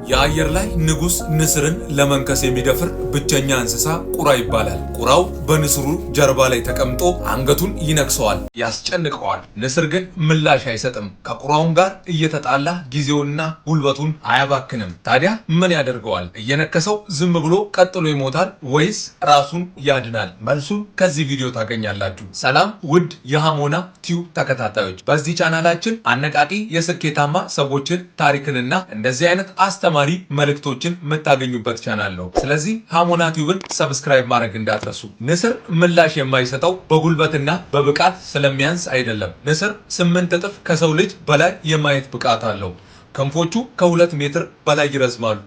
የአየር ላይ ንጉሥ ንስርን ለመንከስ የሚደፍር ብቸኛ እንስሳ ቁራ ይባላል። ቁራው በንስሩ ጀርባ ላይ ተቀምጦ አንገቱን ይነክሰዋል፣ ያስጨንቀዋል። ንስር ግን ምላሽ አይሰጥም። ከቁራውም ጋር እየተጣላ ጊዜውንና ጉልበቱን አያባክንም። ታዲያ ምን ያደርገዋል? እየነከሰው ዝም ብሎ ቀጥሎ ይሞታል ወይስ ራሱን ያድናል? መልሱን ከዚህ ቪዲዮ ታገኛላችሁ። ሰላም ውድ የሃሞና ቲዩብ ተከታታዮች፣ በዚህ ቻናላችን አነቃቂ የስኬታማ ሰዎችን ታሪክንና እንደዚህ አይነት አስተማሪ መልእክቶችን የምታገኙበት ቻናል ነው። ስለዚህ ሃሞና ቲዩብን subscribe ማድረግ እንዳትረሱ። ንስር ምላሽ የማይሰጠው በጉልበትና በብቃት ስለሚያንስ አይደለም። ንስር 8 እጥፍ ከሰው ልጅ በላይ የማየት ብቃት አለው። ክንፎቹ ከ2 ሜትር በላይ ይረዝማሉ።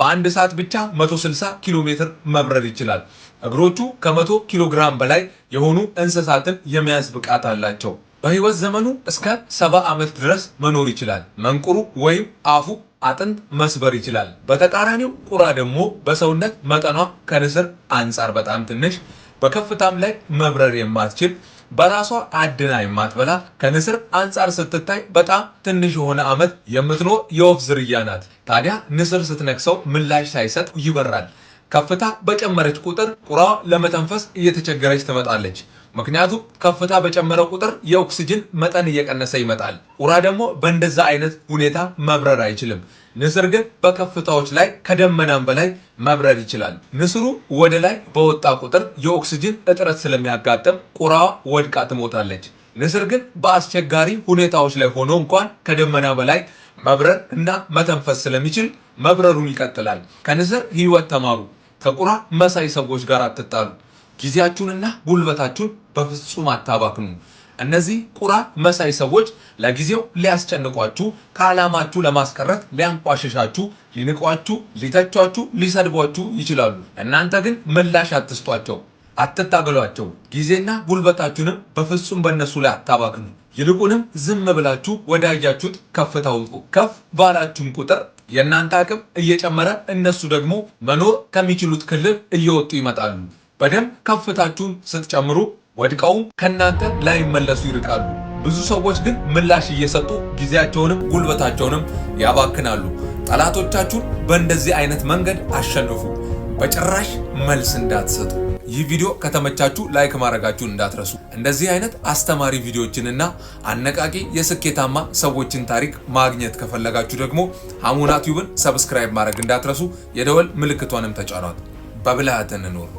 በአንድ ሰዓት ብቻ 160 ኪሎ ሜትር መብረር ይችላል። እግሮቹ ከ100 ኪሎ ግራም በላይ የሆኑ እንስሳትን የመያዝ ብቃት አላቸው። በህይወት ዘመኑ እስከ 70 ዓመት ድረስ መኖር ይችላል። መንቁሩ ወይም አፉ አጥንት መስበር ይችላል። በተቃራኒው ቁራ ደግሞ በሰውነት መጠኗ ከንስር አንጻር በጣም ትንሽ፣ በከፍታም ላይ መብረር የማትችል፣ በራሷ አድና የማትበላ፣ ከንስር አንጻር ስትታይ በጣም ትንሽ የሆነ ዓመት የምትኖር የወፍ ዝርያ ናት። ታዲያ ንስር ስትነክሰው ምላሽ ሳይሰጥ ይበራል። ከፍታ በጨመረች ቁጥር ቁራዋ ለመተንፈስ እየተቸገረች ትመጣለች። ምክንያቱም ከፍታ በጨመረ ቁጥር የኦክስጅን መጠን እየቀነሰ ይመጣል። ቁራ ደግሞ በእንደዛ አይነት ሁኔታ መብረር አይችልም። ንስር ግን በከፍታዎች ላይ ከደመናም በላይ መብረር ይችላል። ንስሩ ወደ ላይ በወጣ ቁጥር የኦክስጅን እጥረት ስለሚያጋጥም ቁራዋ ወድቃ ትሞታለች። ንስር ግን በአስቸጋሪ ሁኔታዎች ላይ ሆኖ እንኳን ከደመና በላይ መብረር እና መተንፈስ ስለሚችል መብረሩን ይቀጥላል። ከንስር ሕይወት ተማሩ። ከቁራ መሳይ ሰዎች ጋር አትጣሉ። ጊዜያችሁንና ጉልበታችሁን በፍጹም አታባክኑ። እነዚህ ቁራ መሳይ ሰዎች ለጊዜው ሊያስጨንቋችሁ፣ ከዓላማችሁ ለማስቀረት ሊያንቋሽሻችሁ፣ ሊንቋችሁ፣ ሊተቿችሁ፣ ሊሰድቧችሁ ይችላሉ። እናንተ ግን ምላሽ አትስጧቸው፣ አትታገሏቸው። ጊዜና ጉልበታችሁንም በፍጹም በእነሱ ላይ አታባክኑ። ይልቁንም ዝም ብላችሁ ወዳያችሁት ከፍታ ውጡ። ከፍ ባላችሁም ቁጥር የእናንተ አቅም እየጨመረ እነሱ ደግሞ መኖር ከሚችሉት ክልል እየወጡ ይመጣሉ። በደንብ ከፍታችሁን ስትጨምሩ ወድቀውም ከእናንተ ላይመለሱ ይርቃሉ። ብዙ ሰዎች ግን ምላሽ እየሰጡ ጊዜያቸውንም ጉልበታቸውንም ያባክናሉ። ጠላቶቻችሁን በእንደዚህ አይነት መንገድ አሸንፉ። በጭራሽ መልስ እንዳትሰጡ። ይህ ቪዲዮ ከተመቻችሁ like ማድረጋችሁን እንዳትረሱ። እንደዚህ አይነት አስተማሪ ቪዲዮዎችንና አነቃቂ የስኬታማ ሰዎችን ታሪክ ማግኘት ከፈለጋችሁ ደግሞ ሐሞና ቲዩብን subscribe ማድረግ እንዳትረሱ። የደወል ምልክቷንም ተጫኗት። በብልሃት እንኖር።